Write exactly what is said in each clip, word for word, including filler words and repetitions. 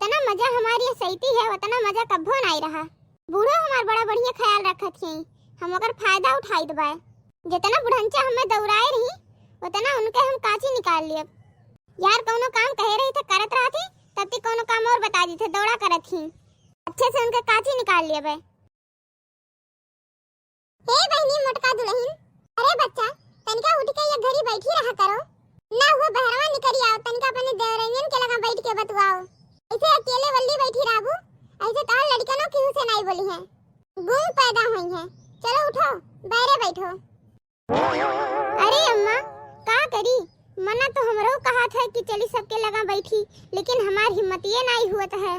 इतना मजा हमार ये सैती है, उतना मजा कब्बो नाई रहा। बूढ़ो हमार बड़ा बढ़िया ख्याल रखत ही, हम ओकर फायदा उठाइत बाय। जितना बुढ़ंचा हमें दौड़ाए रही, उतना उनके हम काची निकाल लियब। यार, कौनो काम कहे रही थे, करत रहत ही, तब ती कौनो काम और बता दी थे, दौड़ा करत ही। अच्छे से उनके काची निकाल लियब। हे बहिनी मोटका दुलहिन, अरे बच्चा, तनिका उठ के एक घड़ी बैठी रहा करो। ना हुआ बहरवा निकरी आओ, तनिका अपने देवरनियन के लगा बैठ के बतुआओ। ऐसे अकेले वल्ली बैठी रहबू, ऐसे तोहर लड़िकनो केहू से नाई बोली है, गूंग पैदा होई है। चलो उठो, बैरे बैठो। अरे अम्मा, का करी, मना तो हमरो कहत है कि चली सबके लगा बैठी, लेकिन हमार हिम्मतिये नाई हुअत है।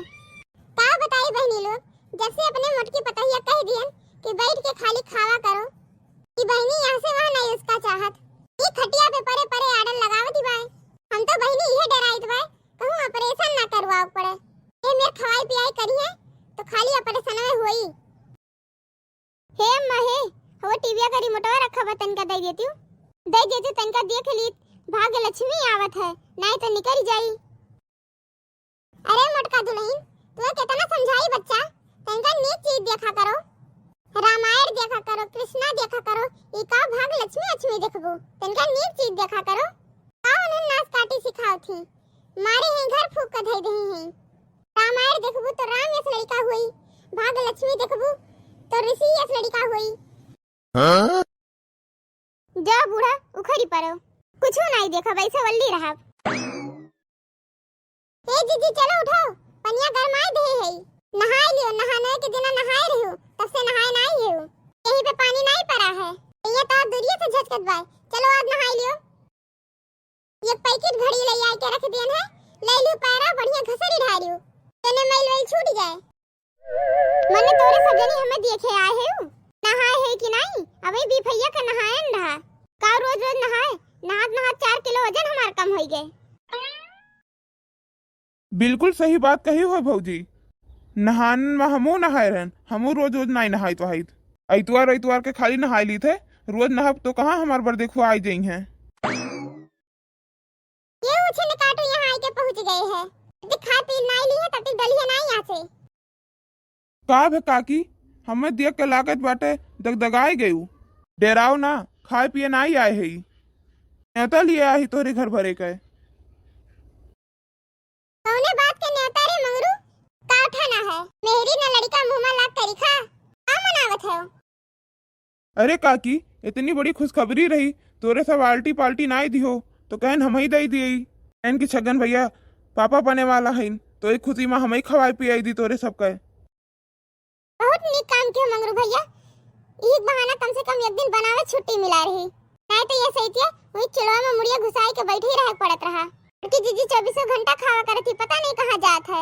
का बताई बहिनी लोग, जब से अपने मोटकी पतहिया कह दियन कि बैठ के खाली खावा करो, कि बहिनी यहाँ से वहाँ नाई उसका चाहत। ई खटिया पे परे परे आडन लगावत ही बाय। हम तो बहिनी इहे डराइत बाय, कहूँ ऑपरेशन ना करवाओ पड़े। ये मेर खवाई पियाई करी है, तो खाली ऑपरेशन में हुई। हे अम्मा हे, वो टीविया का रिमोटवा रखा बा, तनिका दे देती हूँ। दे देती, तनिका देख ली, भाग्य लक्ष्मी आवत है, नाई तो निकल जाई। अरे मोटका दुलहिन, तू कितना समझाई बच्चा, तनिका नीक चीज देखा करो, रामायण देखा करो, कृष्णा देखा करो, ई का भाग लक्ष्मी लक्ष्मी देखबू, तनिका नीक चीज देखा करो। का उन्हें नाच काटी सिखाओ थी, मारे हैं घर फूक के धई दही हैं। रामायण देखबू तो राम यस लड़िका हुई, भाग लक्ष्मी देखबू तो ऋषि यस लड़िका हुई। हाँ? जा बूढ़ा, उखड़ी पड़ो, कुछ नाई देखब, ऐसे वल्ली रहब। ए जीजी, चलो उठो, पनिया गरमाए दे है, नहाए लियो, नहाने के दिन नहाए रहो, तब से नहाए नाई हो, यहीं पे पानी नाई पड़ा है, ये तो दूरिये से झटकत बाय। चलो आज नहाए लियो। एक पैकेट घड़ी ले आए के रख दियन है, ले लियो पैरा, बढ़िया घसरी ढारियो, तने मैल वैल छूट जाए। मने तोरे सब जनी हमें देखे आए है, नहाए है कि नाई? अबे बिफैया का नहायन रहा, का रोज रोज नहाए, नहात नहात चार किलो वजन हमार कम होई गए। बिल्कुल सही बात कही हो भौजी, नहान में हमू नहाए रहन, हमू रोज रोज नाई नहाइत वहाइत। इतवार इतवार के खाली नहाए ली थे, रोज नहाब तो कहाँ हमार बर देखो आई जाई हैं। ये उछिन काटू यहाँ आके पहुँच गए है। जब खा पी नाई ली है, तब तक डलिए नाई यहाँ से। का भे काकी, हमें देख के लागत बाटे दगदगाए गयू। डेराओ ना, खाए पिए नाई आए है। न्योता लिए आई तोहरे घर भरे के। कौने बात के न्योता रे मंगरू? का उठाना है? मेहरी ना लड़िका मुँह में लाग करी खा। का मनावत है? अरे काकी, इतनी बड़ी खुशखबरी रही, तोरे सब आल्टी पाल्टी नाई दिहो, तो कहन हम ही दे दिए। कहन कि छगन भैया पापा बने वाला हईन, तो एक खुशी में हम ही खवाई पियाई दी तोरे सबके। बहुत नीक काम कियो मंगरू भैया, ई बहाना कम से कम एक दिन बनावे छुट्टी मिला रही, नाई तो ये सैतिया वही चिड़वा में मुड़िया घुसाई के बैठे ही रहे पड़त रहा। उनकी जीजी चौबीसों घंटा खावा करत ही, पता नहीं कहाँ जात है।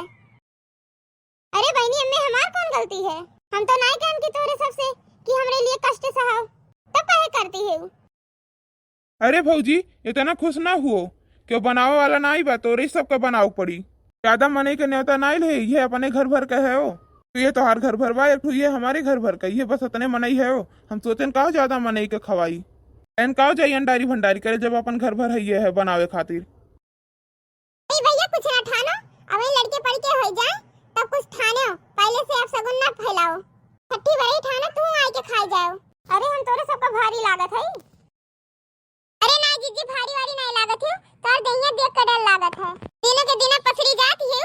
अरे बहनी, एमे हमार कौन गलती है? हम तो नाई कहन कि तोहरे सबसे कि हमरे लिए कष्ट सहाओ, तब काहे करती है उ? अरे भौजी, इतना खुश ना हुओ, क्यों बनावे वाला नाई बा, तोरे सबका बनावे पड़ी। ज्यादा मनई के न्योता नाई ले, ये अपने घर भर का है ओ। तो ये तोहार घर भर बा, एक ठो ये हमारे घर भर का, ये बस इतने मनई है ओ। हम सोचन काव ज्यादा मनई के खवाई, एन काव जाई अंडारी भंडारी करे, जब अपन घर भर है ये है बनावे खातिर। ए भैया, कुछ ना ठानो, अबे लड़के पड़ के होई जाए, तब कुछ ठानो, पहले से अपसगुन ना फैलाओ। छठी बरई ठानो, तू आए के खाए जाओ। अरे, हम तोरे सबका भारी लागत है। अरे ना जीजी, भारी वारी नहीं लागत है, तोर देहिया देख के डर लागत है। दिनों के दिना पसरी जात है,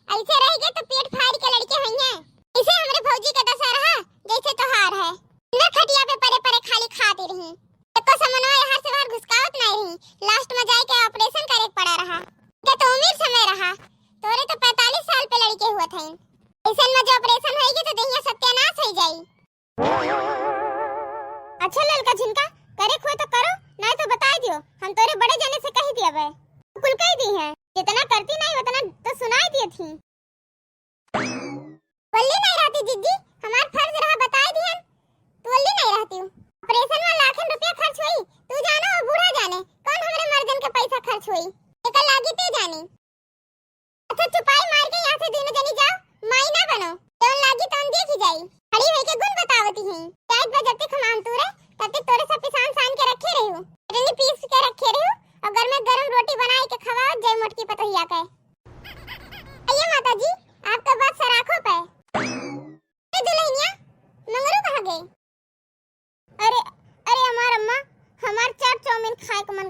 ऐसे रह गए तो पेट फाड़ के लड़के होइहें। इसे हमरे भौजी के दशा रहा, जैसे तोहार है। ना खटिया पे परे परे खाली खाती रही। एको समनवा एहर से बाहर घुसकावत नाई रही, last में जाए के operation करे के पड़ा रहा। के तो उम्र समय रहा, तोरे तो पैंतालीस साल पे लड़के हुआ था। ऐसन में जो operation होएगी तो देहिया सत्यानाश हो जाई। अच्छा ललका झिनका, करे खुए तो करो, नाई तो बताई दियो, हम तोरे बड़े जने से कही दिया बे। कुल कही दी है, जितना करती नाई उतना तो सुनाई दिए थी। बोलली नहीं रहती जिज्जी, हमार फर्ज रहा बताई दिहन। तू बोलली नहीं रहती हूँ। Operation में लाखन रुपया खर्च हुई, तू जानो और बूढ़ा जाने, कौन हमरे मर्दन के पैसा खर्च हुई, एकर लागी ते जानी। अच्छा चुपाई मार के यहाँ से दोनों जनी जाओ, माई ना बनो, जौन लागी तौन देखी जाई। खड़ी होई के गुण बतावती हैं, जाइत बा जब तक हम आम तूरे, तब तक तोरे सब पिसान सान के रखे।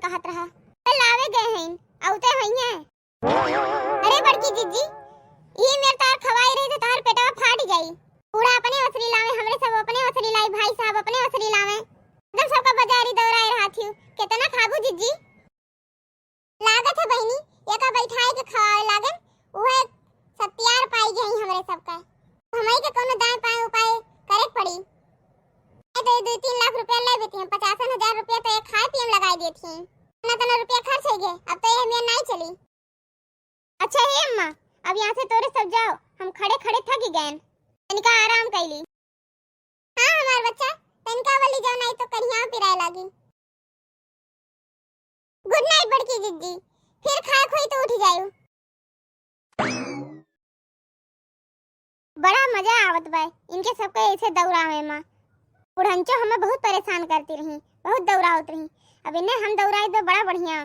कहत रहा। लावे गए हैं, औते होइहें। अरे बड़की जिज्जी, ई मेर तार खवाई रही तो तार पेटवा फाट जाई। पूरा अपने ओसरी लावे, हमरे सब अपने ओसरी लाई, भाई साहब अपने ओसरी लावे। एकदम सबका बाजारी दौड़ाए रहा थी। कितना खाबू जिज्जी? लागत है बहिनी, एका बैठाए के खवावे लागन, उहे सत्यार पाई गई हमरे सबका। हमई के कोनो दाएं पाएं उपाय करे के पड़ी। ए तो दो तीन लाख रुपया ले बेटी, हम पचासन हजार रुपया तो एक खाए पिए में लगाई देती। इतना तना रुपया खर्च हो गए, अब तो ये हमें नहीं चली। अच्छा हे अम्मा, अब यहाँ से तोरे सब जाओ, हम खड़े खड़े थक गए, तनिका आराम कैली। हाँ हमार बच्चा, तनिका वाली जाओ, नहीं तो करिया पिराए लागी। गुड नाइट बड़की जिज्जी, फिर खाए खोई तो उठ जायू। बड़ा मजा आवत बा इनके सबके ऐसे दौड़ावे मा। बुढ़ंचो हमें बहुत परेशान करती रही, बहुत दौड़ावत रही। अब इन्हें हम दौड़ाई तो बड़ा बढ़िया,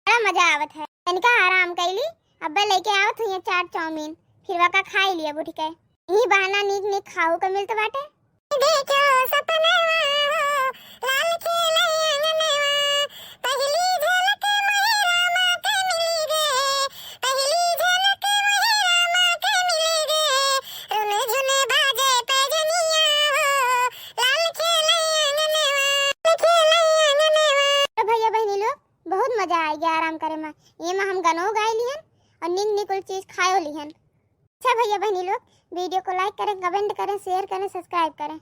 बड़ा मजा आवत है। तनिका आराम कैली, अब्बे लेके आवत हुई चाट चाउमीन, फिर वका खाई लिया उठ के। यही बहाना नीक नीक खाऊ के मिलत बाटे। देखो सपनवा हो, लाल खेले अंगनवा, पहली झलक मोहे रामा के मिली रे, पहली झलक मोहे रामा के मिली रे, रुन झुन बाजे पैजनिया हो, लाल खेले अंगनवा, लाल खेले अंगनवा। तो भैया बहनी लोग, बहुत मजा आइ गया आराम करे मा। ये मा हम गनो गाय लिहन और निक निकुल चीज खायो लिहन। अच्छा भैया बहनी लोग, वीडियो को लाइक करें, कमेंट करें, शेयर करें, सब्सक्राइब करें।